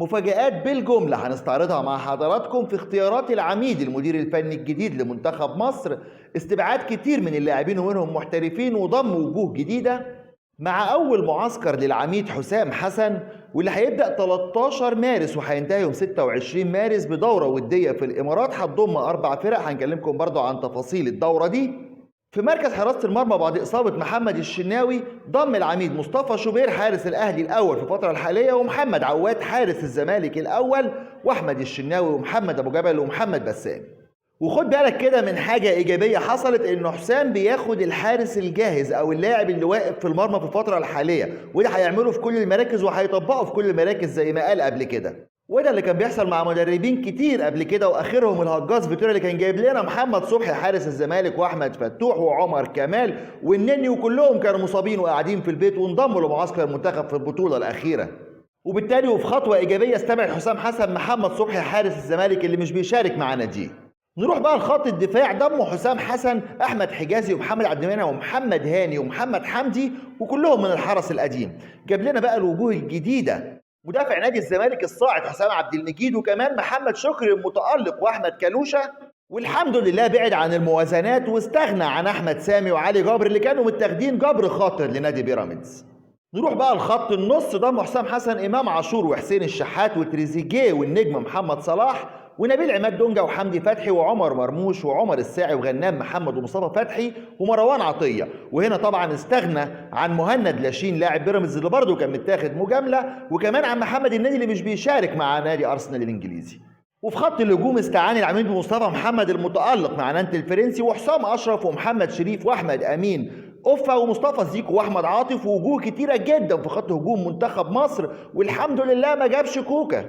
مفاجآت بالجملة هنستعرضها مع حضراتكم في اختيارات العميد المدير الفني الجديد لمنتخب مصر، استبعاد كتير من اللاعبين ومنهم محترفين وضم وجوه جديدة، مع أول معسكر للعميد حسام حسن واللي هيبدأ 13 مارس وهينتهي يوم 26 مارس بدورة ودية في الإمارات هتضم 4 فرق. هنكلمكم برضو عن تفاصيل الدورة دي. في مركز حراسة المرمى بعد إصابة محمد الشناوي ضم العميد مصطفى شوبير حارس الأهلي الأول في الفترة الحالية، ومحمد عواد حارس الزمالك الأول، وأحمد الشناوي ومحمد أبو جبل ومحمد بسام. وخد بالك كده من حاجة إيجابية حصلت، إن حسام بياخد الحارس الجاهز أو اللاعب اللي واقف في المرمى في الفترة الحالية، وده هيعمله في كل المراكز وهيطبقه في كل المراكز زي ما قال قبل كده. وده اللي كان بيحصل مع مدربين كتير قبل كده، واخرهم الهجاص فيتوريا اللي كان جايب لنا محمد صبحي حارس الزمالك واحمد فتوح وعمر كمال والنني، وكلهم كانوا مصابين وقاعدين في البيت وانضموا لمعسكر المنتخب في البطولة الاخيرة. وبالتالي وفي خطوة ايجابية استبعد حسام حسن محمد صبحي حارس الزمالك اللي مش بيشارك مع ناديه. نروح بقى لخط الدفاع، ضموا حسام حسن احمد حجازي ومحمد عبد المنعم ومحمد هاني ومحمد حمدي، وكلهم من الحرس القديم. جاب لنا بقى الوجوه الجديدة، مدافع نادي الزمالك الصاعد حسام عبد المجيد، وكمان محمد شكري المتألق واحمد كالوشة. والحمد لله بعد عن الموازنات واستغنى عن احمد سامي وعلي جبر اللي كانوا متاخدين جبر خاطر لنادي بيراميدز. نروح بقى لخط النص، ضم حسام حسن امام عاشور وحسين الشحات وتريزيجيه والنجم محمد صلاح ونبيل عماد دونجا وحمدي فتحي وعمر مرموش وعمر الساعي وغنام محمد ومصطفى فتحي ومروان عطية. وهنا طبعا استغنى عن مهند لاشين لاعب بيراميدز اللي برضه كان متاخد مجاملة، وكمان عن محمد النني اللي مش بيشارك مع نادي ارسنال الانجليزي. وفي خط الهجوم استعان العميد بمصطفى محمد المتألق مع نانت الفرنسي وحسام اشرف ومحمد شريف واحمد امين اوفا ومصطفى زيكو واحمد عاطف، ووجوه كتيرة جدا في خط هجوم منتخب مصر. والحمد لله ما جابش كوكا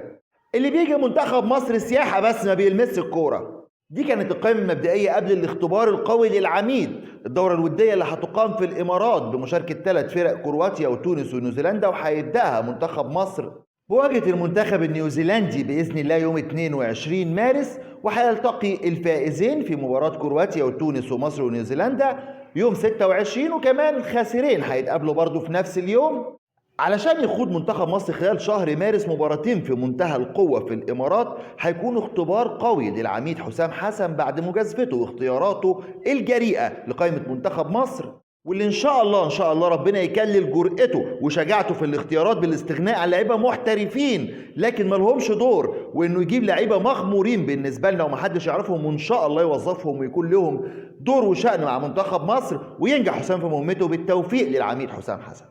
اللي بيجي منتخب مصر سياحة بس ما بيلمس الكورة. دي كانت القائمة المبدئية قبل الاختبار القوي للعميد، الدورة الودية اللي هتقام في الإمارات بمشاركة 3 فرق، كرواتيا وتونس ونيوزيلندا، وهيبدأها منتخب مصر بمواجهة المنتخب النيوزيلندي بإذن الله يوم 22 مارس، وهيلتقي الفائزين في مباراة كرواتيا وتونس ومصر ونيوزيلندا يوم 26، وكمان الخاسرين هيتقابلوا برضو في نفس اليوم علشان يخوض منتخب مصر خلال شهر مارس مباراتين في منتهى القوة في الإمارات. هيكون اختبار قوي للعميد حسام حسن بعد مجازفته واختياراته الجريئة لقائمة منتخب مصر، واللي إن شاء الله إن شاء الله ربنا يكلل جرأته وشجاعته في الاختيارات بالاستغناء عن لعيبة محترفين لكن مالهمش دور، وإنه يجيب لعيبة مغمورين بالنسبة لنا ومحدش يعرفهم، وإن شاء الله يوظفهم ويكون لهم دور وشأن مع منتخب مصر، وينجح حسام في مهمته. بالتوفيق للعميد حسام حسن.